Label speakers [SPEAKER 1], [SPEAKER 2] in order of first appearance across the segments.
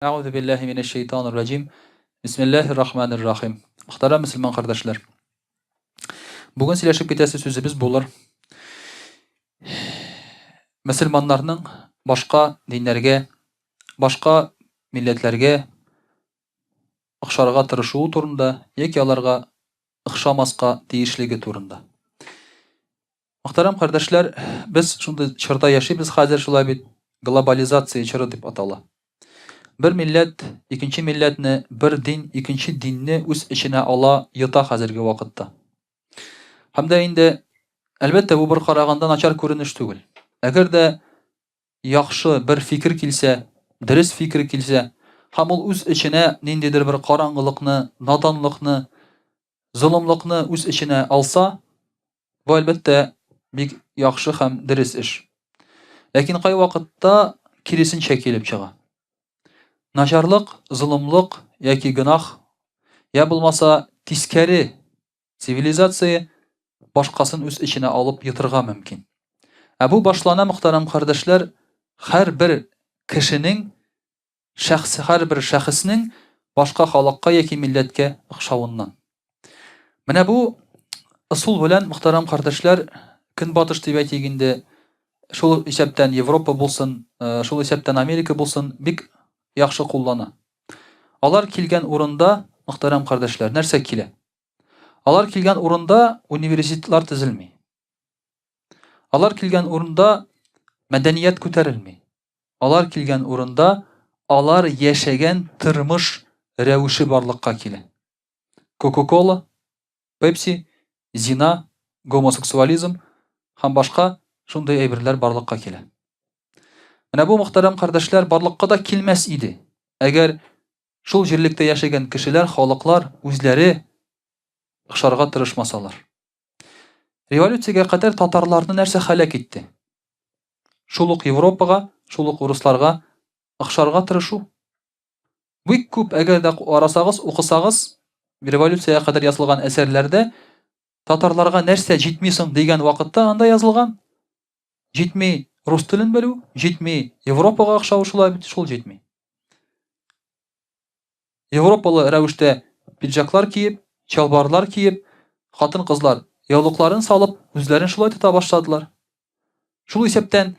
[SPEAKER 1] Әгъузу биллаһи минәш шәйтанир раҗим. Бисмиллаһир рахманир рахим. Мөхтәрәм мөселман кардәшләр. Бүген сөйләшеп китәсе сүзебез булыр. Мөселманнарның башка диннәргә, башка милләтләргә охшарга тырышуы турында яки аларга охшамаска тиешлеге турында. Мөхтәрәм кардәшләр, без шундый чорда яшибез хәзер, шулай бит, глобализация чоры дип атала. Бер милләт икенче милләтне, бер дин икенче динне үз эченә ала, йота хәзерге вакытта. Һәм дә инде, әлбәттә, бу бер караганда начар күренеш түгел. Әгәр дә яхшы бер фикер килсә, дөрес фикер килсә, һәм ул үз эченә ниндидер бер караңгылыкны, наданлыкны, золымлыкны үз эченә алса, бу, әлбәттә, бик яхшы һәм дөрес эш. Ләкин кайвакытта киресенчә килеп чыга. Начарлык, золымлык яки гөнаһ, я булмаса тискәре цивилизация башкасын үз эченә алып йотырга мөмкин. Ә бу башлана, мөхтәрәм кардәшләр, һәрбер кешенең шәхс һәрбер шәхеснең башка халыкка яки милләткә охшавыннан. Менә бу ысул белән, мөхтәрәм кардәшләр, Көнбатыш дип әйтик инде, шул исәптән Европа булсын, э, шул исәптән Америка булсын, бик яхшы куллана. Алар килгән урында, мөхтәрәм кардәшләр, нәрсә килә? Алар килгән урында университетлар төзелми. Алар килгән урында мәдәният күтәрелми. Алар килгән урында алар яшәгән тормыш рәвеше барлыкка килә. Кока-кола, Пепси, зина, гомосексуализм һәм башка шундый әйберләр барлыкка килә. Менә бу мөхтәрәм кардәшләр барлыкка да килмәс иде, әгәр шул җирлектә яшәгән кешеләр, халыклар үзләре охшарга тырышмасалар. Революциягә кадәр татарларны нәрсә һәлак итте? Шул ук Европага, шул ук урысларга охшарга тырышу. Бик күп, әгәр дә карасагыз, укысагыз, революциягә кадәр язылган әсәрләрдә татарларга нәрсә җитми соң дигән вакытта анда язылган. Җитми рус телен белү, җитми Европага охшау, шулай бит, шул җитми. Европалы рәвештә пиджаклар киеп, чалбарлар киеп, хатын-кызлар яулыкларын салып, үзләрен шулай тота башладылар. Шул исәптән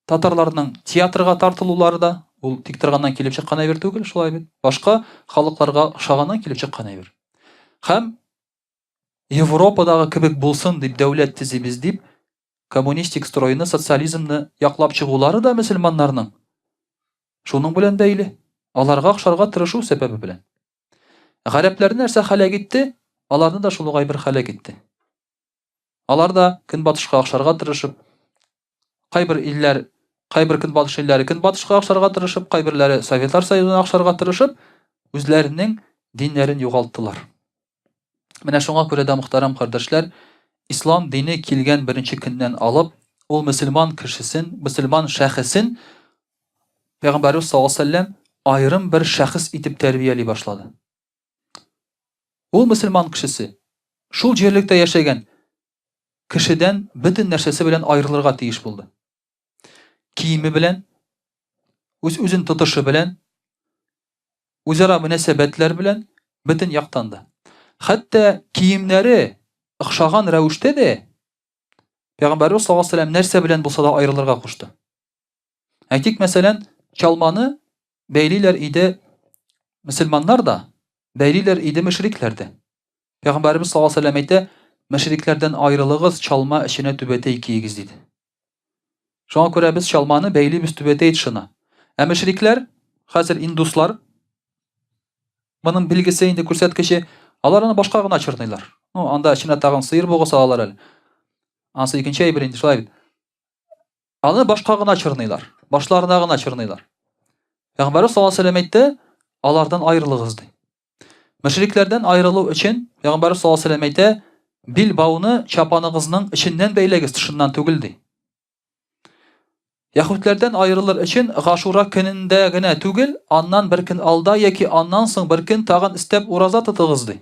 [SPEAKER 1] татарларның театрга тартылулары да ул тик торганнан килеп чыккан әйбер түгел, шулай бит. Башка халыкларга охшаганнан килеп чыккан әйбер. Һәм Европадагы кебек булсын дип дәүләт төзибез дип, коммунистик стройны, социализмны яклап чыгулары да мөселманнарның шуның белән бәйле. Аларга охшарга тырышу сәбәбе белән. Гарәпләрне нәрсә һәлак итте? Аларны да шул ук әйбер һәлак итте. Алар да көнбатышка охшарга тырышып, кайбер илләр, кайбер көнбатыш илләре көнбатышка охшарга тырышып, кайберләре Советлар Союзына охшарга тырышып, үзләренең диннәрен югалттылар. Менә шуңа күрә дә, мөхтәрәм кардәшләр, ислам дине килгән беренче көннән алып, ул мөселман кешесен, мөселман шәхесен Пәйгамбәрбез саллаллаһу алейһи вәсәлләм аерым бер шәхес итеп тәрбияли башлады. Ул мөселман кешесе шул җирлектә яшәгән кешедән бөтен нәрсәсе белән аерылырга тиеш булды. Киеме белән, үз-үзен тотышы белән, үзара мөнәсәбәтләр белән, бөтен яктан да. Хәтта киемнәре охшаган рәвештә дә Пәйгамбәрбез саллаллаһу алейһи вәсәлләм нәрсә белән булса да аерылырга кушты. Әйтик, мәсәлән, чалманы бәйлиләр иде мөселманнар да, бәйлиләр иде мөшрикләр дә. Пәйгамбәребез саллаллаһу алейһи вәсәлләм әйтә, мөшрикләрдән аерылыгыз, чалма эченә түбәтәй киегез диде. Шуңа күрә без чалманы бәйлибез түбәтәй тышына. Ә мөшрикләр, хәзер индуслар, моның билгесе инде күрсәткече, алар аны башка гына чорныйлар. Ну, анда эченә тагын сыер бугы салалар әле. Ансы икенче әйбер инде, шулай бит. Аны башка гына чорныйлар, башларына гына чорныйлар. Пәйгамбәрбез саллаллаһу алейһи вәсәлләм әйтте, алардан аерылыгыз ди. Мөшрикләрдән аерылу өчен Пәйгамбәрбез саллаллаһу алейһи вәсәлләм әйтә, бил бауны чапаныгызның эченнән бәйләгез, тышыннан түгел ди. Яһүдләрдән аерылыр өчен Гашура көнендә генә түгел, аннан бер көн алда яки аннан соң бер көн тагын өстәп ураза тотыгыз ди.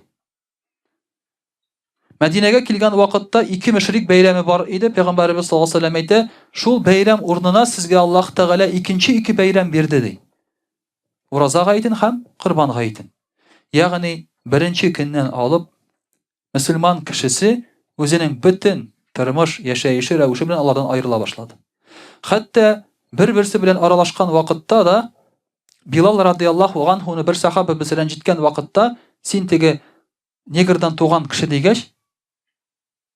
[SPEAKER 1] Мәдинәгә килгән вакытта ике мөшрик бәйрәме бар иде. Пәйгамбәребез саллаллаһу алейһи вәсәлләм әйтә, шул бәйрәм урынына сезгә Аллаһ Тәгалә икенче ике бәйрәм бирде ди. Ураза гаетен һәм Корбан гаетен. Ягъни беренче көннән алып мөселман кешесе үзенең бөтен тормыш яшәеше рәвеше белән алардан аерыла башлады. Хәтта бер-берсе белән аралашкан вакытта да Билал радияллаһу анһуны бер сахабабыз рәнҗеткән вакытта, син теге негрдан туган кеше дигәч,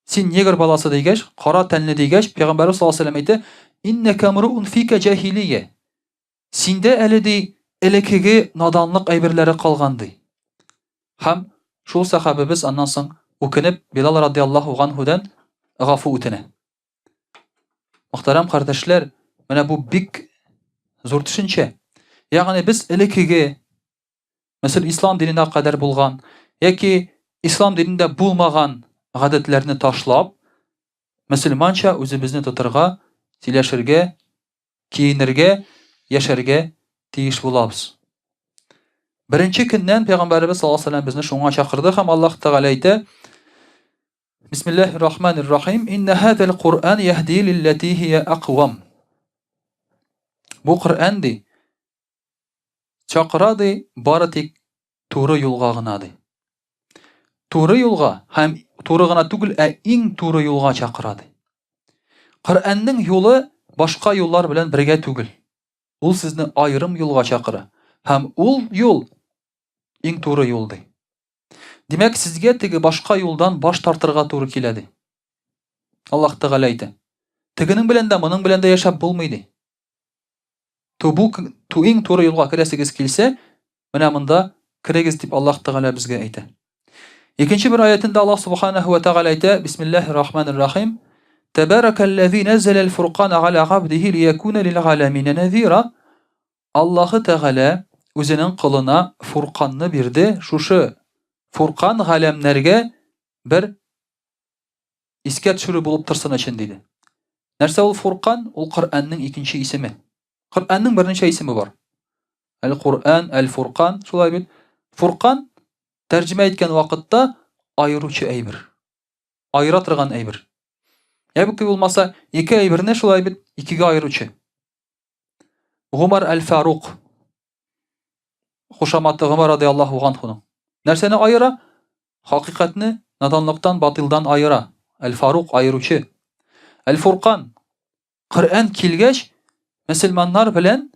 [SPEAKER 1] син негр баласы дигәч, кара тәнле дигәч, пәйгамбәрбез саллаллаһу алейһи ва сәлләм әйтә, иннәкә мруун фика җаһилия. Синдә әле ди элеккеге наданлык әйберләре калган ди. Һәм шул сахабебез аннан соң үкенеп Билал радияллаһу анһудан гафу үтенә. Мөхтәрәм кардәшләр, менә бу бик зур төшенчә. Ягъни без элеккеге, мәсәл, ислам диненә кадәр булган яки ислам динендә булмаган гадәтләрне ташлап, мөселманча үзебезне тотырга, сөйләшергә, киенергә, яшәргә тиеш булабыз. Беренче көннән Пәйгамбәребез саллаллаһу алейһи ва сәлләм безне шуңа чакырды һәм Аллаһ Тәгалә әйтә: Бисмиллаһир рахманир рахим. Инна хазал Куръан яһди лиллати хия аквам. Бу Коръән ди чакыра ди бары тик туры юлга гына ди. Туры юлга һәм туры гына түгел, ә иң туры юлга чакыра ди. Коръәннең юлы башка юллар белән бергә түгел. Ул сезне аерым юлга чакыра. Һәм ул юл иң туры юл ди. Димәк, сезгә теге башка юлдан баш тартырга туры килә ди. Аллаһ Тәгалә әйтә. Тегенең белән дә, моның белән дә яшәп булмый ди. Ту бу ту иң туры юлга керәсегез килсә, менә монда керегез дип Аллаһ Тәгалә безгә әйтә. Икенче бер аятында Аллаһ Субханаһу ва Тәгалә әйтә: Бисмиллаһир рахманир рахим. Табаракаллази наззалал фуркана аля абдихи лиякуна лил аламина назира. Аллаһы Тәгалә үзенең колына Фурканны бирде, шушы Фуркан галәмнәргә бер искә төшерү булып торсын өчен, диде. Нәрсә ул Фуркан? Ул Коръәннең икенче исеме. Коръәннең берничә исеме бар. Әл-Коръән, Әл-Фуркан, шулай бит. Фуркан тәрҗемә иткән вакытта аеручы әйбер. Аера торган әйбер. Яки булмаса, ике әйберне шулай бит икегә аеручы. Гумар әл-Фарук. Хушаматы Гумар радиаллаһу анхуның. Нәрсәне аера? Хакыйкатьне наданлыктан, батилдан аера. Әл-Фарук аеручы. Әл-Фуркан. Коръән килгәч, мөселманнар белән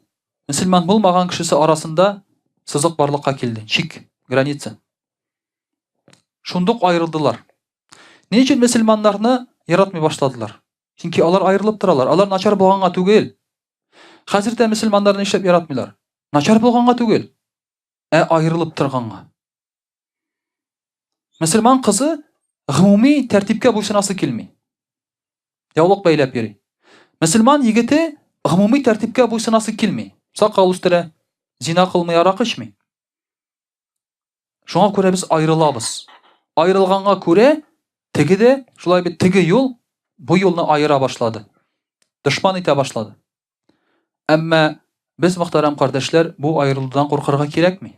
[SPEAKER 1] мөселман булмаган кешесе арасында сызык барлыкка килде. Чик, граница. Шундук аерылдылар. Ни өчен мөселманнарны яратмый башладылар? Чөнки алар аерылып торалар. Алар начар булганга түгел. Хәзер дә мөселманнарны нишләп яратмыйлар? Начар булганга түгел, ә аерылып торганга. Мөселман кызы гомуми тәртипкә буйсынасы килми. Яулык бәйләп йөри. Мөселман егете гомуми тәртипкә буйсынасы килми. Сакал үстерә, зина кылмый, аракы эчми. Шуңа күрә без аерылабыз. Аерылганга күрә теге дә, шулай бит, теге юл бу юлны аера башлады. Дошман итә башлады. Әмма без, мөхтәрәм кардәшләр, бу аерылудан куркырга кирәкми.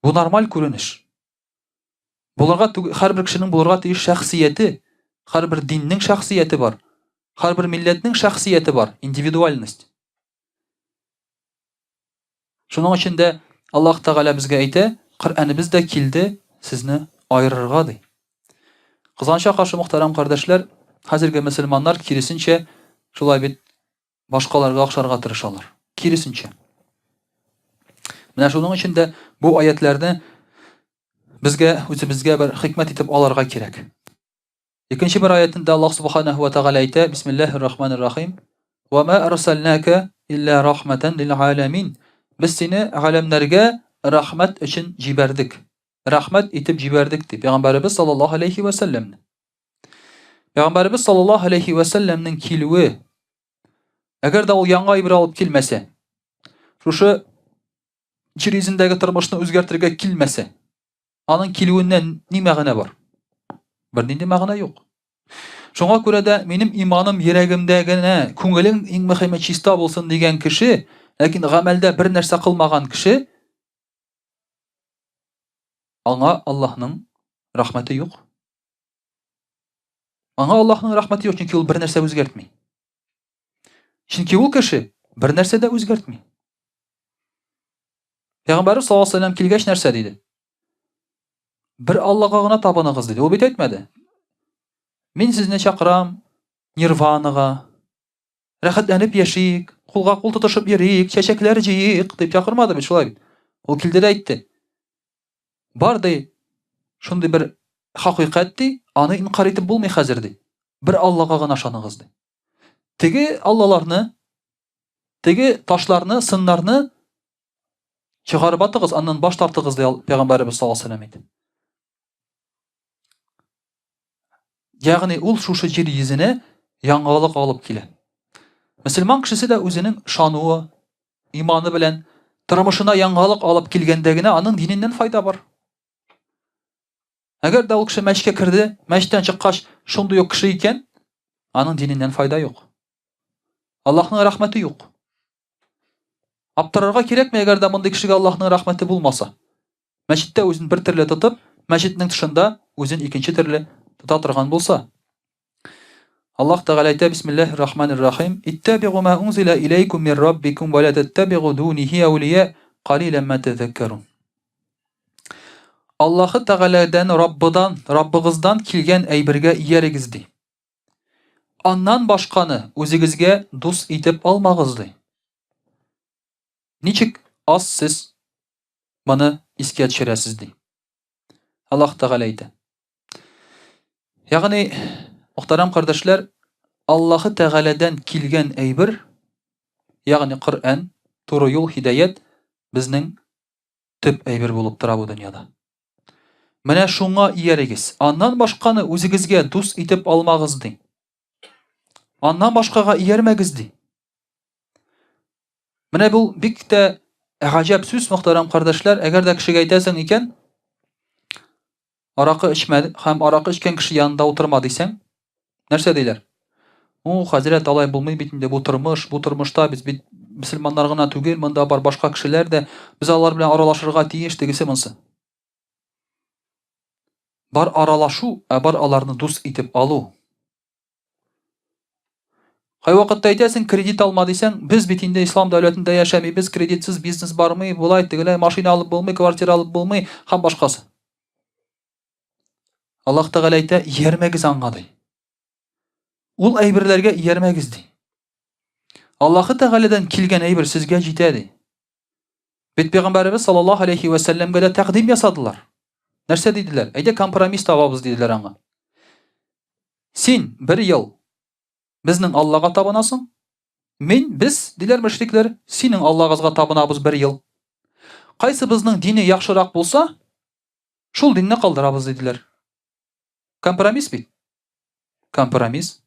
[SPEAKER 1] Бу нормаль күренеш. Булырга һәрбер кешенең булырга тиеш шәхсияте, һәрбер диннең шәхсияте бар, һәрбер милләтнең шәхсияте бар, индивидуальность. Шуның өчен дә Аллаһ Тәгалә безгә әйтә, Коръәнебез дә килде сезне аерырга ди. Кызганычка каршы, мөхтәрәм кардәшләр, хәзерге мөселманнар киресенчә шулай бит башкаларга охшарга тырышалар. Киресенчә. Менә шуның өчен дә бу аятләрне безгә үзебезгә бер хикмәт итеп алырга кирәк. Икенче бер аятында Аллаһ субханаһу ва тәгалә әйтә, Бисмиллаһир рахманир рахим. Ва ма арсалнака илля рахматан лил аламин. Без сине галәмнәргә рәхмәт өчен җибәрдек. Рәхмәт итеп җибәрдек ди Пәйгамбәребез саллаллаһу алейхи ва сәлләмне. Пәйгамбәребез саллаллаһу алейхи ва сәлләмнең килүе, әгәр дә ул яңа әйбер алып килмәсә, шушы җир йөзендәге тормышны үзгәртергә килмәсә, Аның килүеннән ни мәгънә бар? Бернинди мәгънә юк. Шуңа күрә дә минем иманым йөрәгемдә генә, күңелең иң мөһиме чиста булсын дигән кеше, ләкин гамәлдә бер нәрсә кылмаган кеше, аңа Аллаһның рәхмәте юк. Аңа Аллаһның рәхмәте юк, чөнки ул бер нәрсә үзгәртми. Чөнки ул кеше бер нәрсә дә үзгәртми. Пәйгамбәрбез саллаллаһу алейһи вәсәлләм килгәч нәрсә диде? Бер Аллага гына табыныгыз диде. Ул бит әйтмәде. Мин сезне чакырам нирванага. Рәхәтләнеп яшик, кулга кул тотышып йөрик, чәчәкләр җыйыйк дип чакырмады бит шулай бит. Ул килде дә әйтте. Бар ди, шундый бер хакыйкать ди, аны инкар итеп булмый хәзер ди. Бер Аллага гына ышаныгыз ди. Теге аллаларны, теге ташларны, сыннарны чыгарып атыгыз, аннан баш тартыгыз ди Пәйгамбәребез саллаллаһу алейһи вәсәлләм әйтте. Ягъни ул шушы җир йөзенә яңалык алып килә. Мөселман кешесе дә үзенең ышануы, иманы белән тормышына яңалык алып килгәндә генә аның диненнән файда бар. Әгәр дә ул кеше мәчеткә керде, мәчеттән чыккач, шундый ук кеше икән, аның диненнән файда юк. Аллаһның рәхмәте юк. Аптырарга кирәкми, әгәр дә мондый кешегә Аллаһның рәхмәте булмаса. Мәчеттә үзен бер төрле тотып, мәчетнең тышында үзен икенче төрле тота торган булса. Аллаһ Тәгалә әйтә, Бисмиллаһир Рахманир Рахим, Иттабигу ма унзила иләйкум мир раббикум ва ла таттабигу дунихи әүлия, калилән ма тәзәккәрун. Аллаһы Тәгаләдән, Раббыдан, Раббыгыздан килгән әйбергә иярегез ди. Аннан башканы үзегезгә дус итеп алмагыз ди. Ничек аз сез моны искә төшерәсез ди. Аллаһ Тәгалә әйтә. Ягъни, мөхтәрәм кардәшләр, Аллаһы Тәгаләдән килгән әйбер, ягъни Коръән, туры юл, һидаят безнең төп әйбер булып тора бу дөньяда. Менә шуңа иярегез. Аннан башканы үзегезгә дус итеп алмагыз ди. Аннан башкага иярмәгез ди. Менә бу бик тә гаҗәп сүз, мөхтәрәм кардәшләр, әгәр дә кешегә әйтәсең икән, аракы эчмә һәм аракы эчкән кеше янында утырма дисәң, нәрсә диләр? О, хәзрәт, алай булмый бит инде, бу тормыш, бу тормышта без бит мөселманнар гына түгел, монда бар башка кешеләр дә, без алар белән аралашырга тиеш, тегесе монсы. Бар аралашу, ә бар аларны дус итеп алу. Кайвакытта әйтәсең, кредит алма дисәң, без бит инде ислам дәүләтендә яшәмибез, кредитсыз бизнес бармый, болай, тегеләй, машина алып булмый, квартира алып булмый һәм башкасы. Аллаһ Тәгалә әйтә, иярмәгез аңа ди. Ул әйберләргә иярмәгез ди. Аллаһы Тәгаләдән килгән әйбер сезгә җитә ди. Бит пәйгамбәребез саллаллаһу алейхи вә сәлләмгә дә тәкъдим ясадылар. Нәрсә диделәр? Әйдә компромисс табабыз диделәр аңа. Син бер ел безнең Аллага табынасың. Мин, без, диләр мөшрикләр, синең Аллагызга табынабыз бер ел. Кайсыбызның дине яхшырак булса, шул динне калдырабыз диделәр. Компромисс бит. Компромисс.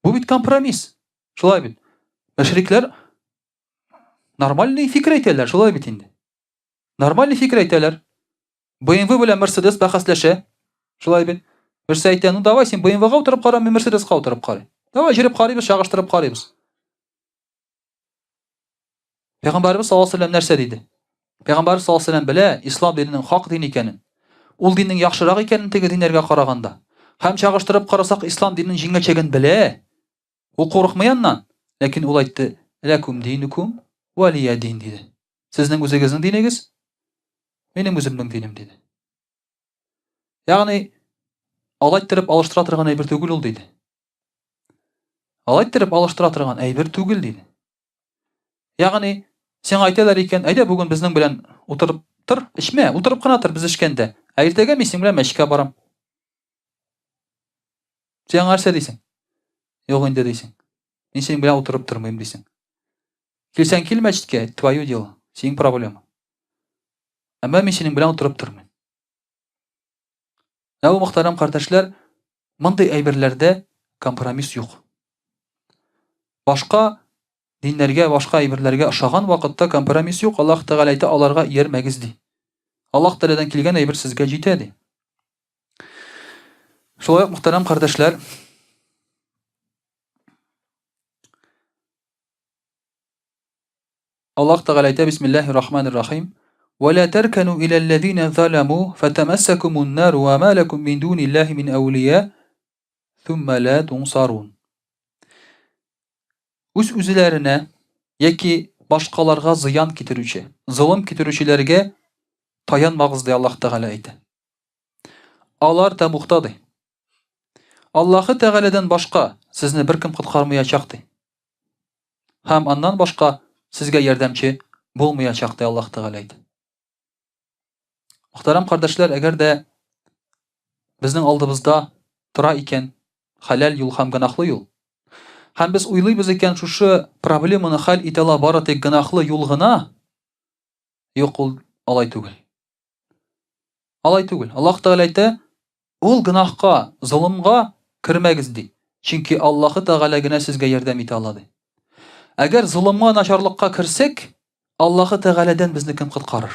[SPEAKER 1] Бу бит компромисс. Шулай бит. Мөшрикләр нормальный фикер әйтәләр, шулай бит инде. Нормальный фикер әйтәләр. BMW белән Mercedes бәхәсләшә. Шулай бит. Берсе әйтә, ну давай син BMW-га утырып кара, мин Mercedes-ка утырып карыйм. Давай җөреп карыйбыз, чагыштырып карыйбыз. Пәйгамбәребез саллаллаһу алейһи нәрсә диде? Пәйгамбәребез саллаллаһу алейһи белә ислам диненең хак дин икәнен. Ул диннең яхшырак икәнен теге диннәргә караганда. Һәм чагыштырып карасак, ислам диненең җиңәчәген белә. Ул курыкмый аннан, ләкин ул әйтте, Ләкүм динукум вә лия дин, диде. Сезнең үзегезнең динегез, минем үземнең динем, диде. Ягъни, алай иттереп алыштыра торган әйбер түгел ул, диде. Алай иттереп алыштыра торган әйбер түгел, диде. Ягъни, сиңа әйтәләр икән, әйдә бүген безнең белән утырып тор, эчмә, утырып кына тор без эчкәндә. Ә иртәгә мин синең белән мәчеткә барам. Син аңа нәрсә дисең? Юк инде дисең. Мин синең белән утырып тормыйм дисең. Килсәң кил мәчеткә, твое дело, синең проблема. Әмма мин синең белән утырып тормыйм. Ә бу мөхтәрәм кардәшләр, мондый әйберләрдә компромисс юк. Башка диннәргә, башка әйберләргә ошаган вакытта компромисс юк. Аллаһ Тәгалә әйтә, аларга иярмәгез ди. Аллаһ Тәгаләдән килгән әйбер сезгә җитә ди. Шулай ук, мөхтәрәм кардәшләр, Аллаһ Тәгалә әйтә, Бисмиллаһир Рахманир Рахим, «Ва ла таркану иля аллазина заламу фатамассакумун нар ва ма лакум мин дуниллаһи мин әүлия thumма ла тунсарун». Үз үзләренә яки башкаларга зыян китерүче, золым китерүчеләргә таянмагыз, ди Аллаһ Тәгалә әйтә. Алар тәмугта, ди. Аллаһы Тәгаләдән башка сезне беркем коткармаячак, ди. Һәм аннан башка сезгә ярдәмче булмаячак, ди Аллаһ Тәгалә әйтә. Мөхтәрәм кардәшләр, әгәр дә безнең алдыбызда тора икән хәләл юл һәм гөнаһлы юл, һәм без уйлыйбыз икән, шушы проблеманы хәл итә ала бары тик гөнаһлы юл гына, юк, ул алай түгел. Алай түгел. Аллаһ Тәгалә әйтә, ул гөнаһка, золымга кермәгез ди. Чөнки Аллаһы Тәгалә генә сезгә ярдәм итә ала ди. Әгәр золымга, начарлыкка керсәк, Аллаһы Тәгаләдән безне кем коткарыр?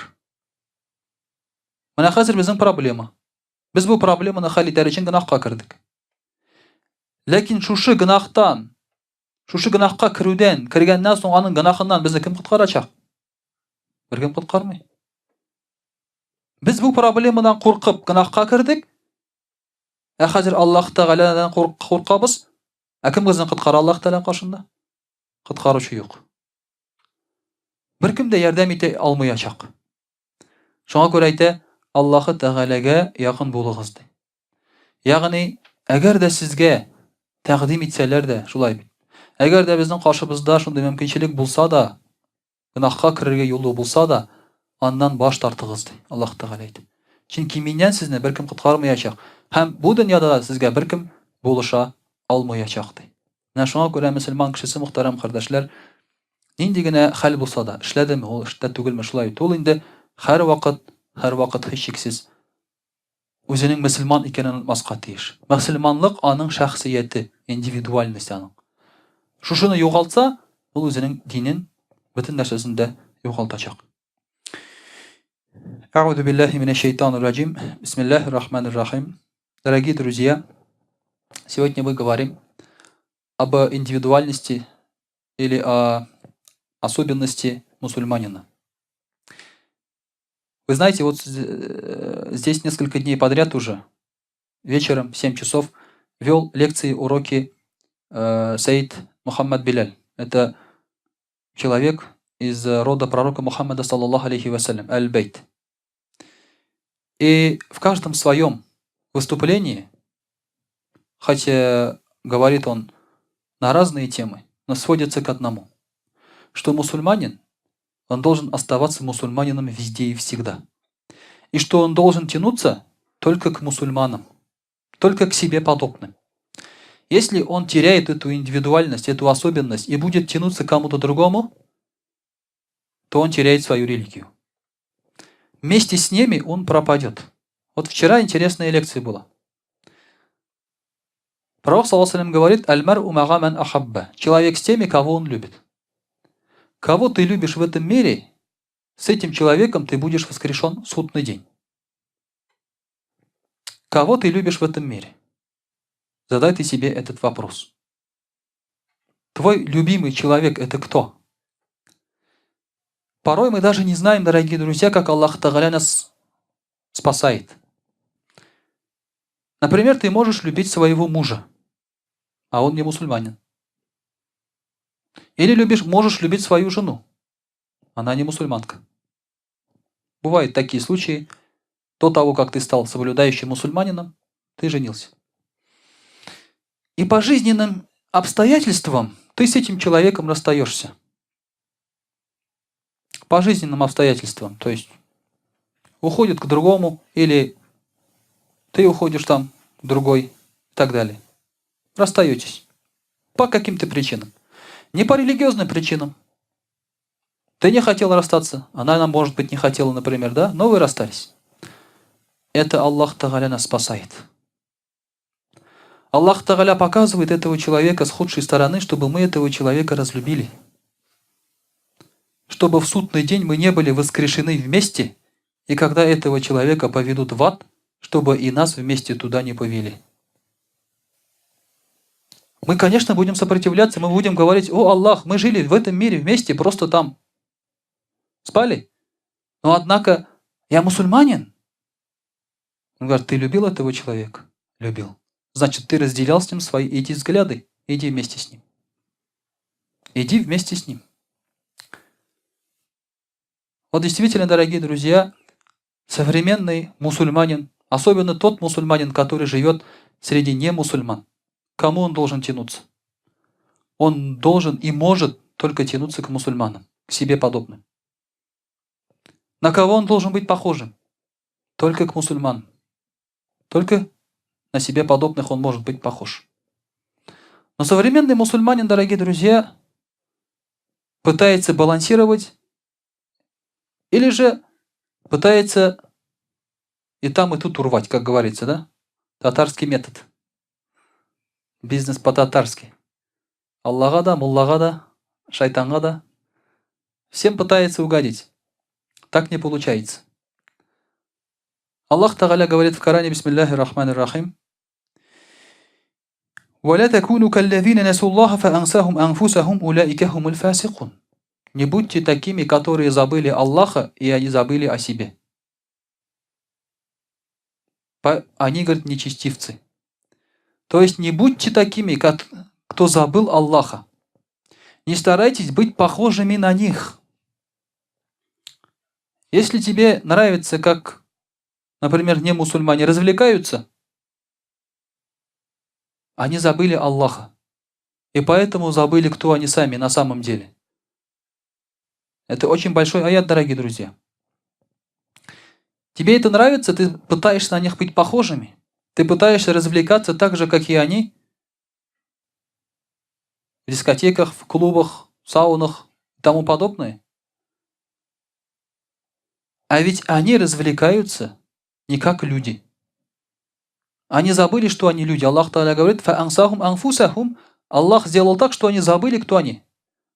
[SPEAKER 1] Менә хәзер безнең проблема. Без бу проблеманы хәл итәр өчен гөнаһка кердек. Ләкин шушы гөнаһтан, шушы гөнаһка керүдән, кергәннән соң аның гөнаһыннан безне кем коткарачак? Беркем коткармый. Без бу проблемадан куркып гөнаһка кердек. Ә хәзер Аллаһ Тәгаләдән куркабыз. Ә кем безне коткара Аллаһ Тәгалә каршында? Коткаручы юк. Беркем дә ярдәм итә алмаячак. Шуңа күрә әйтә, Аллаһы Тәгаләгә якын булыгыз ди. Ягъни, әгәр дә сезгә тәкъдим итсәләр дә, шулай бит. Әгәр дә безнең каршыбызда шундый мөмкинчелек булса да, Гөнаһка керергә юлы булса да, аннан баш тартыгыз, ди Аллаһ Тәгалә әйтә. Чөнки миннән сезне беркем коткармаячак һәм бу дөньяда да сезгә беркем булыша алмаячак, ди. Менә шуңа күрә мөселман кешесе, мөхтәрәм кардәшләр, нинди генә хәл булса да, эшләдеме ул, эштә түгелме, шулай бит ул инде һәрвакыт, һәрвакыт һичшиксез үзенең мөселман икәнен онытмаска тиеш. Мөселманлык аның шәхсияте, индивидуальность аның. Шушыны югалтса, ул үзенең динен, бөтен нәрсәсен дә югалтачак. Әгъузу биллаһи минәш шайтанир раҗим. Бисмиллаһир рахманир рахим. Дорогие друзья, сегодня мы говорим об индивидуальности или о особенности мусульманина. Вы знаете, вот здесь несколько дней подряд уже, вечером в 7 часов, вел лекции, уроки Саид Мухаммад Биляль. Это человек из рода пророка Мухаммада, саллаллаху алейхи вассалям, Аль-Бейт. И в каждом своем выступлении, хотя говорит он на разные темы, но сводится к одному, что мусульманин, он должен оставаться мусульманином везде и всегда. И что он должен тянуться только к мусульманам, только к себе подобным. Если он теряет эту индивидуальность, эту особенность и будет тянуться к кому-то другому, то он теряет свою религию. Вместе с ними он пропадет. Вот вчера интересная лекция была. Пророк, саллаллаху говорит, «Аль-мар ман ахабба». Человек с теми, кого он любит. Кого ты любишь в этом мире, с этим человеком ты будешь воскрешен в судный день. Кого ты любишь в этом мире? Задай ты себе этот вопрос. Твой любимый человек – это кто? Порой мы даже не знаем, дорогие друзья, как Аллах Тагаля нас спасает. Например, ты можешь любить своего мужа, а он не мусульманин. Или любишь, можешь любить свою жену, она не мусульманка. Бывают такие случаи. До того, как ты стал соблюдающим мусульманином, ты женился. И по жизненным обстоятельствам ты с этим человеком расстаешься. По жизненным обстоятельствам. То есть уходит к другому, или ты уходишь там, другой, и так далее. Расстаетесь. По каким-то причинам. Не по религиозным причинам. Ты не хотел расстаться, она, нам, может быть, не хотела, например, да? Но вы расстались. Это Аллах Тагаля нас спасает. Аллах Тагаля показывает этого человека с худшей стороны, чтобы мы этого человека разлюбили. Чтобы в судный день мы не были воскрешены вместе, и когда этого человека поведут в ад, чтобы и нас вместе туда не повели. Мы, конечно, будем сопротивляться, мы будем говорить, о Аллах, мы жили в этом мире вместе, просто там спали. Но однако, я мусульманин. Он говорит, ты любил этого человека? Любил. Значит, ты разделял с ним свои эти взгляды. Иди вместе с ним. Иди вместе с ним. Вот действительно, дорогие друзья, современный мусульманин, особенно тот мусульманин, который живет среди немусульман, кому он должен тянуться? Он должен и может только тянуться к мусульманам, к себе подобным. На кого он должен быть похожим? Только к мусульманам. Только на себе подобных он может быть похож. Но современный мусульманин, дорогие друзья, пытается балансировать или же пытается и там, и тут урвать, как говорится, да? Татарский метод. Бизнес по-татарски. Аллага да, муллага да, шайтанга да. Всем пытается угодить. Так не получается. Аллах Тагаля говорит в Коране, бисмиллахи рахмани рахим, «Валя такуну каллазина насуллаха фаансахум анфусахум уляика хумуль фасикун». Не будьте такими, которые забыли Аллаха, и они забыли о себе. Они, говорят, нечестивцы. То есть не будьте такими, кто забыл Аллаха. Не старайтесь быть похожими на них. Если тебе нравится, как, например, не мусульмане развлекаются, они забыли Аллаха. И поэтому забыли, кто они сами на самом деле. Это очень большой аят, дорогие друзья. Тебе это нравится, ты пытаешься на них быть похожими. Ты пытаешься развлекаться так же, как и они. В дискотеках, в клубах, в саунах и тому подобное. А ведь они развлекаются не как люди. Они забыли, что они люди. Аллах Тааля говорит, «Фаансахум анфусахум». Аллах сделал так, что они забыли, кто они.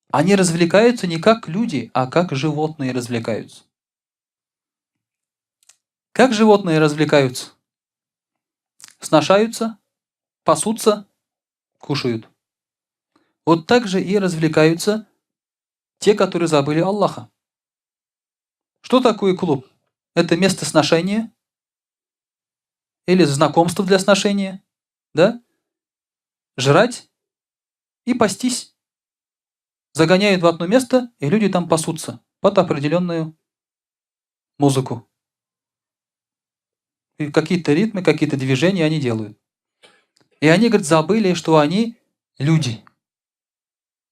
[SPEAKER 1] Они развлекаются не как люди, а как животные развлекаются. Как животные развлекаются? Сношаются, пасутся, кушают. Вот так же и развлекаются те, которые забыли Аллаха. Что такое клуб? Это место сношения или знакомство для сношения, да? Жрать и пастись. Загоняют в одно место, и люди там пасутся под определенную музыку. И какие-то ритмы, какие-то движения они делают. И они, говорит, забыли, что они люди.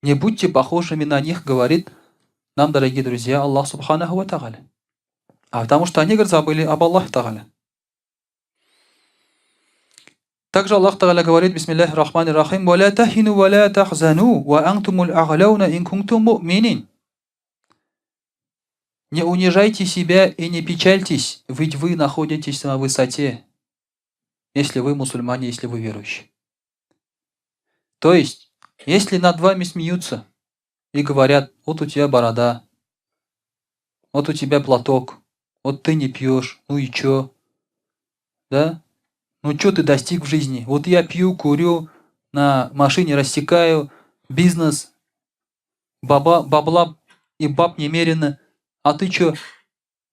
[SPEAKER 1] Не будьте похожими на них, говорит нам, дорогие друзья, Аллах Субханаху Ва Тагаля. А потому что они, говорит, забыли об Аллахе Тагаля. Также Аллах Тагаля говорит, бисмиллахи рахмани рахим, «Ва ля тахину ва ля тахзану, ва антумуль а'ляуна ин кунтум му'минин». Не унижайте себя и не печальтесь, ведь вы находитесь на высоте, если вы мусульмане, если вы верующие. То есть, если над вами смеются и говорят, вот у тебя борода, вот у тебя платок, вот ты не пьешь, ну и чё, да? Ну чё ты достиг в жизни? Вот я пью, курю, на машине рассекаю, бизнес, бабла и баб немерено. А ты чё?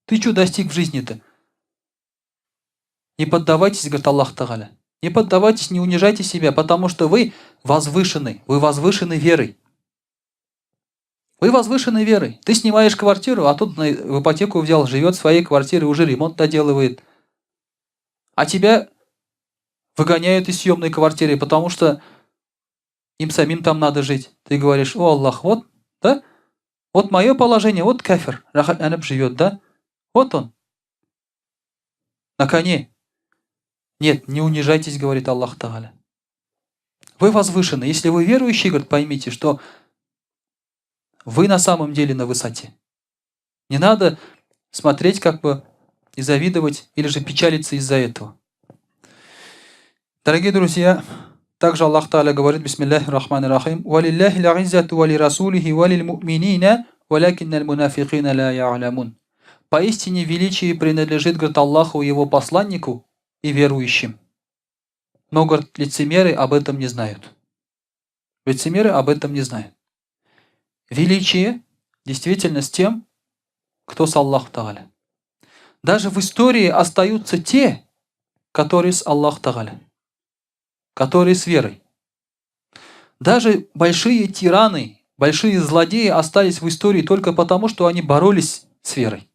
[SPEAKER 1] Ты чё достиг в жизни-то? Не поддавайтесь, говорит Аллах Тагаля. Не поддавайтесь, не унижайте себя, потому что вы возвышены. Вы возвышены верой. Вы возвышены верой. Ты снимаешь квартиру, а тут в ипотеку взял, живет в своей квартире, уже ремонт доделывает. А тебя выгоняют из съемной квартиры, потому что им самим там надо жить. Ты говоришь, о Аллах, вот, да? Вот мое положение, вот кафир, рәхәтләнеп живет, да? Вот он. На коне. Нет, не унижайтесь, говорит Аллах Тагаля. Вы возвышены. Если вы верующий, говорит, поймите, что вы на самом деле на высоте. Не надо смотреть как бы и завидовать, или же печалиться из-за этого. Дорогие друзья, также Аллах Тааля говорит, бисмиллахи рахмани рахим, «Валиллахи л'иззату вали расулихи валил му'минина, валякинна мунафикина ла я'лямун». Поистине величие принадлежит, говорит, Аллаху и его посланнику и верующим. Но, говорит, лицемеры об этом не знают. Лицемеры об этом не знают. Величие действительно с тем, кто с Аллахом Тагаля. Даже в истории остаются те, которые с Аллахом Тагаля, которые с верой. Даже большие тираны, большие злодеи остались в истории только потому, что они боролись сферой.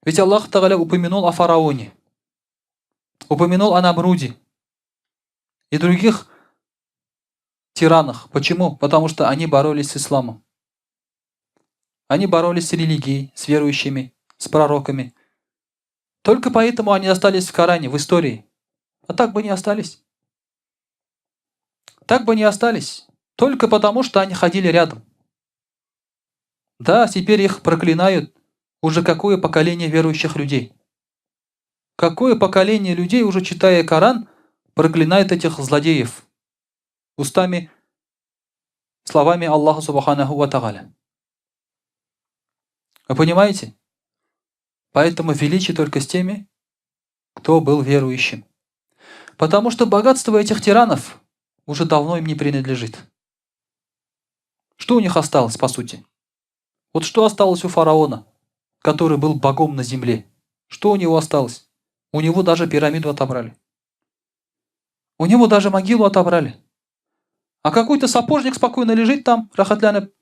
[SPEAKER 1] Ведь Аллах Тагаля упомянул о фараоне, упомянул о Намруде и других тиранах. Почему? Потому что они боролись с исламом. Они боролись с религией, с верующими, с пророками. Только поэтому они остались в Коране, в истории. А так бы не остались. Так бы не остались. Только потому, что они ходили рядом. Да, теперь их проклинают уже какое поколение верующих людей. Какое поколение людей, уже читая Коран, проклинает этих злодеев устами, словами Аллаха Субханаху Ва Тагаля. Вы понимаете? Поэтому величие только с теми, кто был верующим. Потому что богатство этих тиранов уже давно им не принадлежит. Что у них осталось, по сути? Вот что осталось у фараона, который был богом на земле? Что у него осталось? У него даже пирамиду отобрали. У него даже могилу отобрали. А какой-то сапожник спокойно лежит там, рәхәтләнеп.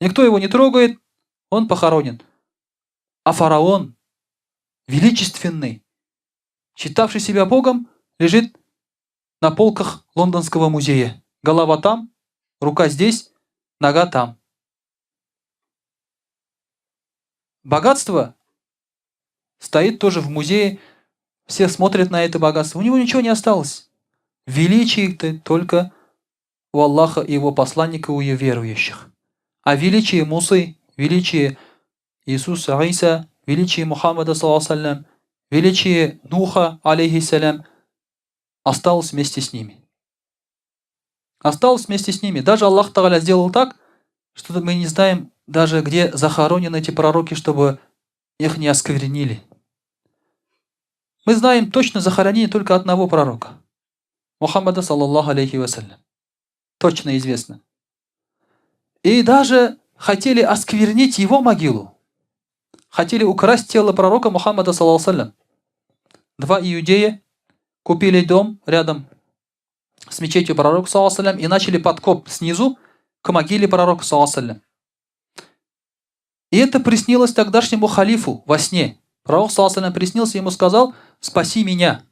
[SPEAKER 1] Никто его не трогает, он похоронен. А фараон, величественный, считавший себя богом, лежит на полках Лондонского музея. Голова там, рука здесь, нога там. Богатство стоит тоже в музее, все смотрят на это богатство. У него ничего не осталось. Величие только у Аллаха и его посланника, у его верующих. А величие Мусы, величие Иисуса Иса, величие Мухаммада, саллаллаху величие Нуха, алейхиссалям, осталось вместе с ними. Осталось вместе с ними. Даже Аллах Тагаля сделал так, что мы не знаем даже, где захоронены эти пророки, чтобы их не осквернили. Мы знаем точно захоронение только одного пророка. Мухаммада, саллаллаху алейхи вассалям. Точно известно. И даже хотели осквернить его могилу. Хотели украсть тело пророка Мухаммада, саллаллаху. Два иудея купили дом рядом с мечетью пророка, саллаллаху, и начали подкоп снизу к могиле пророка, саллаллаху. И это приснилось тогдашнему халифу во сне. Пророк, саллаллаху, приснился, ему сказал: «Спаси меня».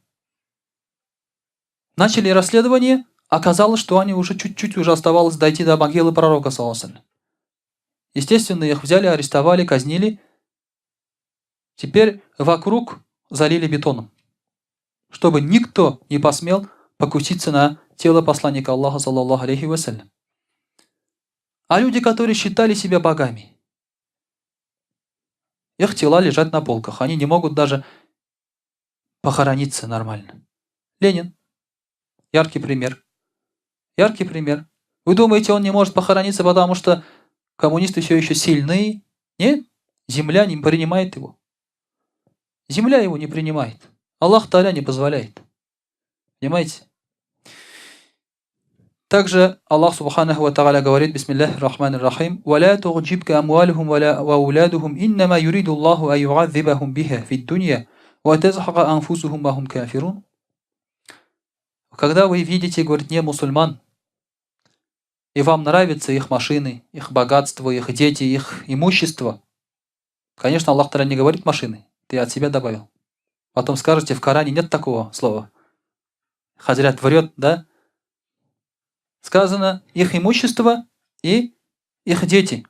[SPEAKER 1] Начали расследование, оказалось, что они уже чуть-чуть уже оставалось дойти до могилы пророка, саллаллаху. Естественно, их взяли, арестовали, казнили. Теперь вокруг залили бетоном, чтобы никто не посмел покуситься на тело посланника Аллаха, саллаллаху алейхи вассалям. А люди, которые считали себя богами, их тела лежат на полках, они не могут даже похорониться нормально. Ленин. Яркий пример. Яркий пример. Вы думаете, он не может похорониться, потому что коммунисты все еще сильны? Нет, земля не принимает его. Земля его не принимает. Аллах Тааля не позволяет. Понимаете? Также Аллах Субханаху ва Тааля говорит, Бисмиллахи рахмани рахим, «Валя тугджибка амвалухум ва ауладухум, иннама юриду Аллаху ан юаззибахум биха фид дунья, ва тазхака анфусухум ва хум кафирун». Когда вы видите, говорит, не мусульман, и вам нравятся их машины, их богатство, их дети, их имущество, конечно, Аллах Тааля не говорит машины, ты от себя добавил. Потом скажете, в Коране нет такого слова. Хазрят врет, да? Сказано, их имущество и их дети.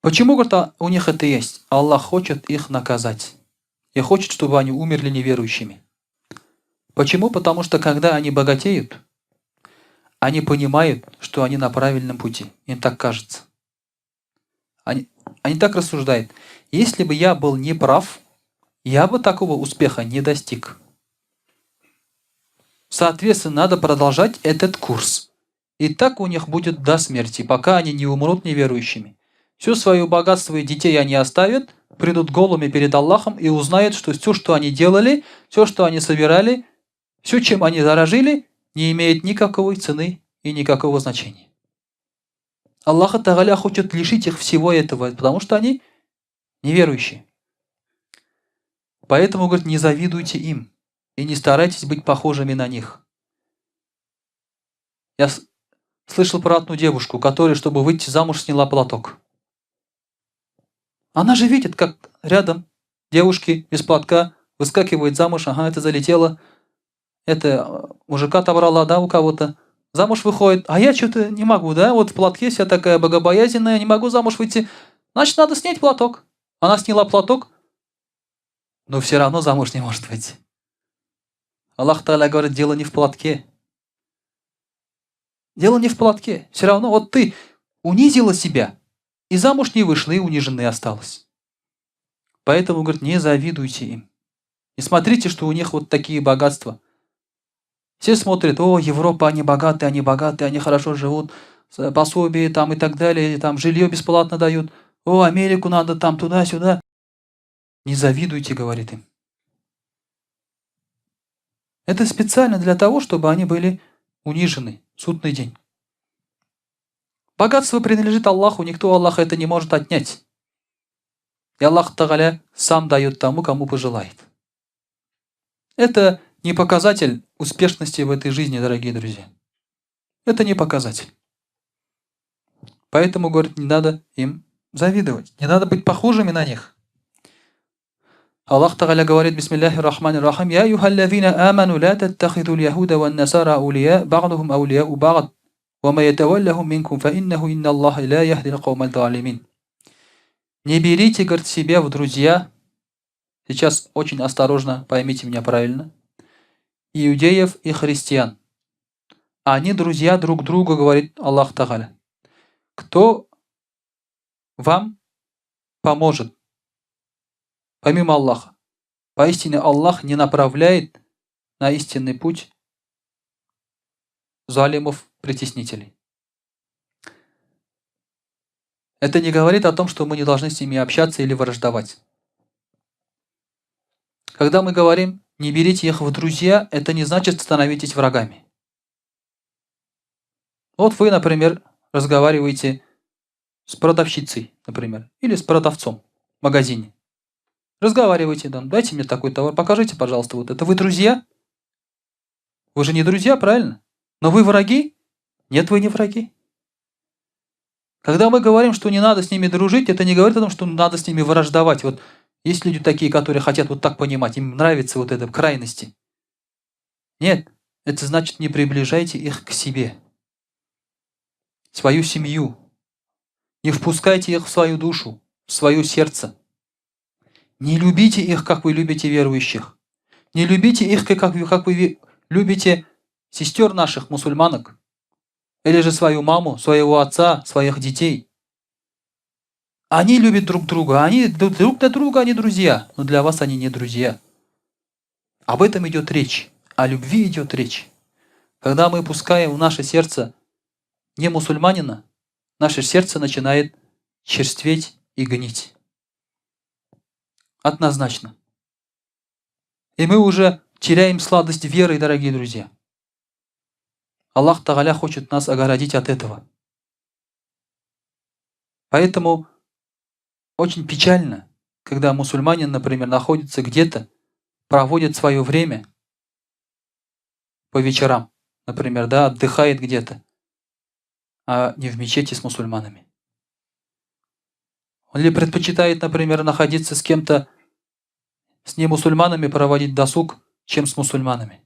[SPEAKER 1] Почему, говорит, у них это есть? Аллах хочет их наказать. И хочет, чтобы они умерли неверующими. Почему? Потому что, когда они богатеют, они понимают, что они на правильном пути. Им так кажется. Они так рассуждают. Если бы я был неправ, я бы такого успеха не достиг. Соответственно, надо продолжать этот курс. И так у них будет до смерти, пока они не умрут неверующими. Все свое богатство и детей они оставят, придут голыми перед Аллахом и узнают, что все, что они делали, все, что они собирали, все, чем они дорожили, не имеет никакой цены и никакого значения. Аллах Тагаля хочет лишить их всего этого, потому что они неверующие. Поэтому, говорит, не завидуйте им и не старайтесь быть похожими на них. Я Слышал про одну девушку, которая, чтобы выйти замуж, сняла платок. Она же видит, как рядом девушки без платка выскакивают замуж. Ага, это залетело. Это мужика отобрала, да, у кого-то. Замуж выходит, а я что-то не могу, да, вот в платке вся такая богобоязненная, не могу замуж выйти. Значит, надо снять платок. Она сняла платок, но все равно замуж не может выйти. Аллах Тааля говорит, дело не в платке. Дело не в платке. Все равно вот ты унизила себя, и замуж не вышла, и униженной осталась. Поэтому, говорит, не завидуйте им. Не смотрите, что у них вот такие богатства. Все смотрят, о, Европа, они богатые, они богатые, они хорошо живут, пособие там и так далее, там жилье бесплатно дают. О, Америку надо там туда-сюда. Не завидуйте, говорит им. Это специально для того, чтобы они были унижены в судный день. Богатство принадлежит Аллаху, никто Аллаха это не может отнять. И Аллах Тагаля сам дает тому, кому пожелает. Это не показатель успешности в этой жизни, дорогие друзья. Это не показатель. Поэтому, говорит, не надо им завидовать. Не надо быть похожими на них. Аллах Тагаля говорит, بسم الله الرحمن الرحيم, يا أيها الذين آمنوا لا تتخذوا اليهود والنصارى أولياء بعضهم أولياء بعض ومن يتولهم منكم فإنه إن الله لا يهدي القوم الظالمين. Не берите, говорит, себе в друзья, сейчас очень осторожно, поймите меня правильно, иудеев и христиан. Они друзья друг друга, говорит Аллах Тагаля. Кто вам поможет, помимо Аллаха? Поистине Аллах не направляет на истинный путь залимов, притеснителей. Это не говорит о том, что мы не должны с ними общаться или враждовать. Когда мы говорим «не берите их в друзья», это не значит становитесь врагами. Вот вы, например, разговариваете с продавщицей, например, или с продавцом в магазине. Разговаривайте, да, дайте мне такой товар, покажите, пожалуйста, вот это. Вы друзья? Вы же не друзья, правильно? Но вы враги? Нет, вы не враги. Когда мы говорим, что не надо с ними дружить, это не говорит о том, что надо с ними враждовать. Вот есть люди такие, которые хотят вот так понимать, им нравится вот это крайности. Нет, это значит, не приближайте их к себе, свою семью. Не впускайте их в свою душу, в свое сердце. Не любите их, как вы любите верующих. Не любите их, как вы любите сестер наших, мусульманок. Или же свою маму, своего отца, своих детей. Они любят друг друга, они друг для друга, они друзья, но для вас они не друзья. Об этом идет речь, о любви идет речь. Когда мы пускаем в наше сердце не мусульманина, наше сердце начинает черстветь и гнить. Однозначно. И мы уже теряем сладость веры, дорогие друзья. Аллах Тагаля хочет нас огородить от этого. Поэтому очень печально, когда мусульманин, например, находится где-то, проводит свое время по вечерам, например, да, отдыхает где-то, а не в мечети с мусульманами. Он ли предпочитает, например, находиться с кем-то, с немусульманами проводить досуг, чем с мусульманами.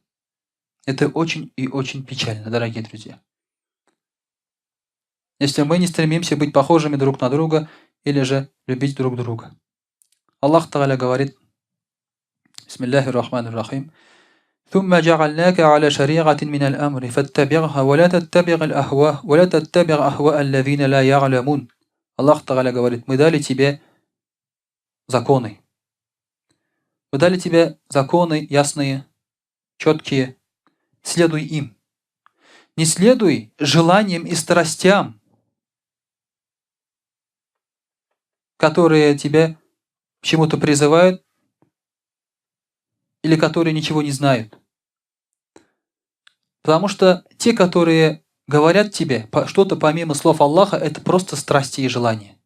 [SPEAKER 1] Это очень и очень печально, дорогие друзья. Если мы не стремимся быть похожими друг на друга или же любить друг друга. Аллах Тагаля говорит, بسم الله الرحمن الرحيم, ثم جعلناك على شريعة من الأمر فاتبعها ولا تتبع الأهواء ولا تتبع أهواء الذين لا يعلمون. Аллах Тагаля говорит, мы дали тебе законы. Мы дали тебе законы ясные, четкие. Следуй им. Не следуй желаниям и страстям, которые тебя к чему-то призывают или которые ничего не знают. Потому что те, которые говорят тебе что-то помимо слов Аллаха, это просто страсти и желания.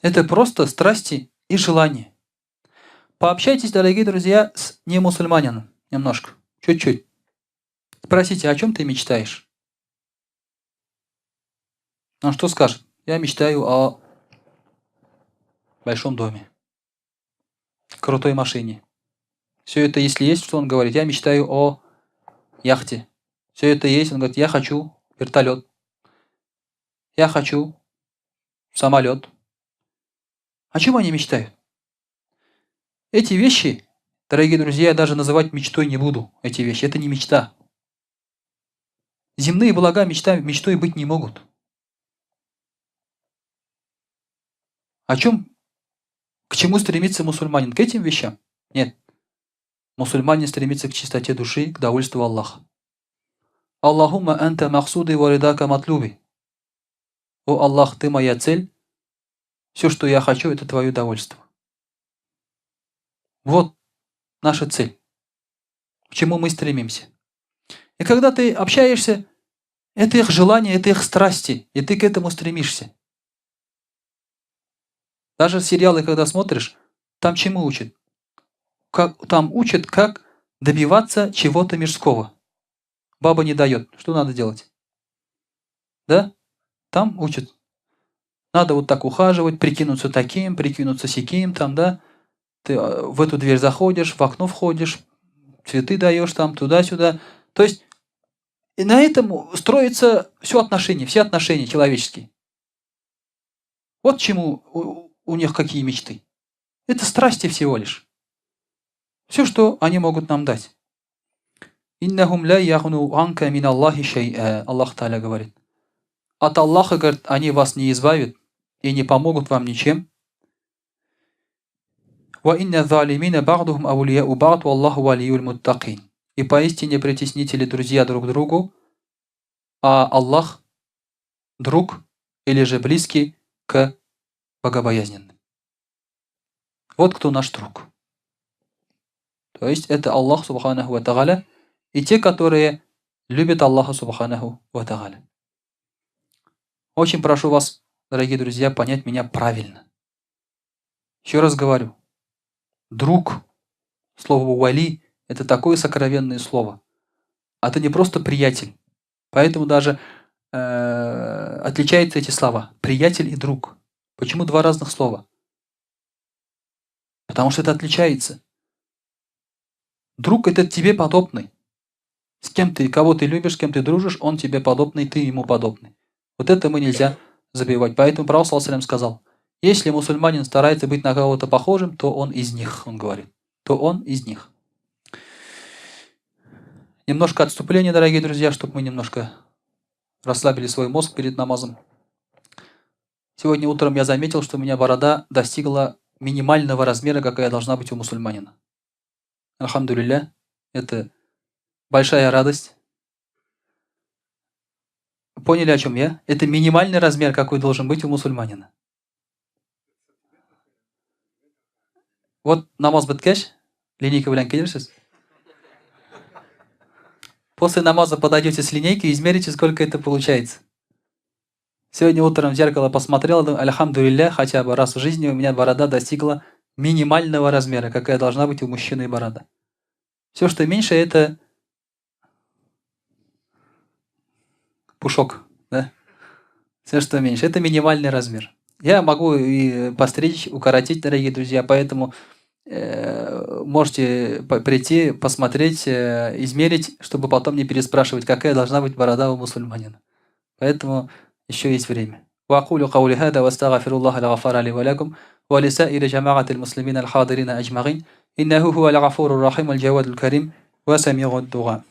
[SPEAKER 1] Это просто страсти и желания. Пообщайтесь, дорогие друзья, с немусульманином немножко, чуть-чуть. Спросите, о чем ты мечтаешь? Он что скажет? Я мечтаю о большом доме, крутой машине. Все это, если есть, что он говорит? Я мечтаю о яхте. Все это есть, он говорит, я хочу вертолет. Я хочу самолет. О чем они мечтают? Эти вещи, дорогие друзья, я даже называть мечтой не буду. Эти вещи, это не мечта. Земные блага мечта, мечтой быть не могут. О чем, к чему стремится мусульманин? К этим вещам? Нет. Мусульманин стремится к чистоте души, к довольству Аллаха. اللهم أنت مقصودي ورضاك مطلوبي. О Аллах, ты моя цель. Все, что я хочу, это твое довольство. Вот наша цель. К чему мы стремимся. И когда ты общаешься, это их желание, это их страсти, и ты к этому стремишься. Даже сериалы, когда смотришь, там чему учат? Как, там учат, как добиваться чего-то мирского. Баба не дает. Что надо делать? Да? Там учат. Надо вот так ухаживать, прикинуться таким, прикинуться сяким, там, да? Ты в эту дверь заходишь, в окно входишь, цветы даешь там, туда-сюда. То есть и на этом строится все отношение, все отношения человеческие. Вот чему у них какие мечты. Это страсти всего лишь. Все, что они могут нам дать. إنهم لا يغنوا عنك من الله شيئا. Аллах Таля говорит. От Аллаха, говорит, они вас не избавят и не помогут вам ничем. وإن الظالمين بعضهم أولياء بعض والله ولي المتقين. И поистине притеснители друзья друг другу, а Аллах друг или же близкий к богобоязненным. Вот кто наш друг. То есть это Аллах سبحانه وتعالى и те, которые любят Аллаха سبحانه وتعالى. Очень прошу вас, дорогие друзья, понять меня правильно. Еще раз говорю, друг, слово «ولي» – это такое сокровенное слово. А это не просто приятель. Поэтому даже отличаются эти слова. Приятель и друг. Почему два разных слова? Потому что это отличается. Друг – это тебе подобный. С кем ты, кого ты любишь, с кем ты дружишь, он тебе подобный, ты ему подобный. Вот это мы нельзя забивать. Поэтому Пророк صلى الله сказал, если мусульманин старается быть на кого-то похожим, то он из них, он говорит. То он из них. Немножко отступление, дорогие друзья, чтобы мы немножко расслабили свой мозг перед намазом. Сегодня утром я заметил, что у меня борода достигла минимального размера, какая должна быть у мусульманина. الحمد لله, это большая радость. Поняли, о чем я? Это минимальный размер, какой должен быть у мусульманина. Вот намаз беткәч, линейка белән килерсез. После намаза подойдете с линейкой и измерите, сколько это получается. Сегодня утром в зеркало посмотрел, думаю, الحمد لله, хотя бы раз в жизни у меня борода достигла минимального размера, какая должна быть у мужчины борода. Все, что меньше, это пушок, да? Все, что меньше, это минимальный размер. Я могу и постричь, укоротить, дорогие друзья, поэтому можете прийти, посмотреть, измерить, чтобы потом не переспрашивать, какая должна быть борода у мусульманина. Поэтому еще есть время. وأقول قولي هذا واستغفر الله الغفار لي ولكم ولسائر جماعة المسلمين الحاضرين أجمعين إنه هو الغفور الرحيم الجواد الكريم وسميع الدعاء.